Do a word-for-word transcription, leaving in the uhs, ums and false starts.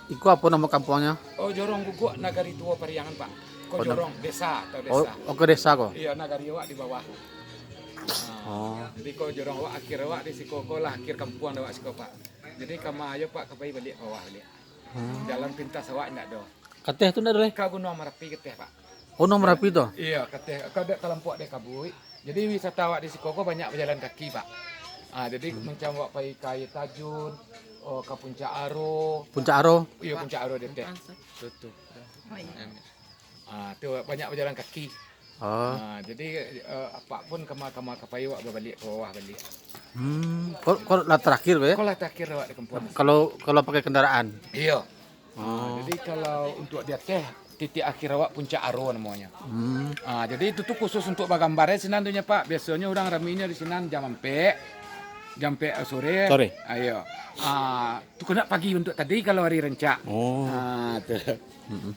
Iko apo namo kampuangnyo? Oh, Jorong Guguk, Nagari Tuo Pariangan, Pak. Ko Oh, na- Jorong, desa atau Oh, desa. Oh, ko desa ko? Iyo, nagari awak di bawah. Ah, Oh. Jadi ko jorong awak, akhir awak di siko, ko lah akhir kampuang awak siko, Pak. Jadi kama ayo, Pak, ka pai baliak ka bawah baliak. Hmm. Jalan pintas awak indak do. Kateh tu ndak do, eh? Ka Gunuang Marapi kateh, Pak. Oh, Gunuang Marapi tu? Iyo, kateh. Ka dek talampok dek Kabuik. Jadi wisata awak di siko ko banyak bajalan kaki, Pak. Ah, jadi Hmm. macam awak pai ka Aia Tajun, oh, ka Puncak Aro. Puncak Aro? Iyo, Puncak Aro di ateh. Tu, tu. Oh, iyo. Ah, tu banyak bajalan kaki. Oh. Ah, jadi, eh, apak pun kama-kama ka pai awak babaliak ka bawah baliak. Hmm, ko, ko lah terakhir ko, ya? Ko lah terakhir awak di kampuang. Kalau, kalau pakai kendaraan? Iyo. Ah, Oh. Jadi kalau untuk di ateh, titik akhir awak Puncak Aro namonyo. Hmm. Ah, jadi itu tu khusus untuk bagambar, eh, sinan tu nyo, Pak. Biasonyo urang raminyo di sinan jam ampek, jam ampek sore. Sore. Ayo. Ah, tu kena pagi untuk tadi kalau hari rancak. Oh. Ah, tu. Mm-mm.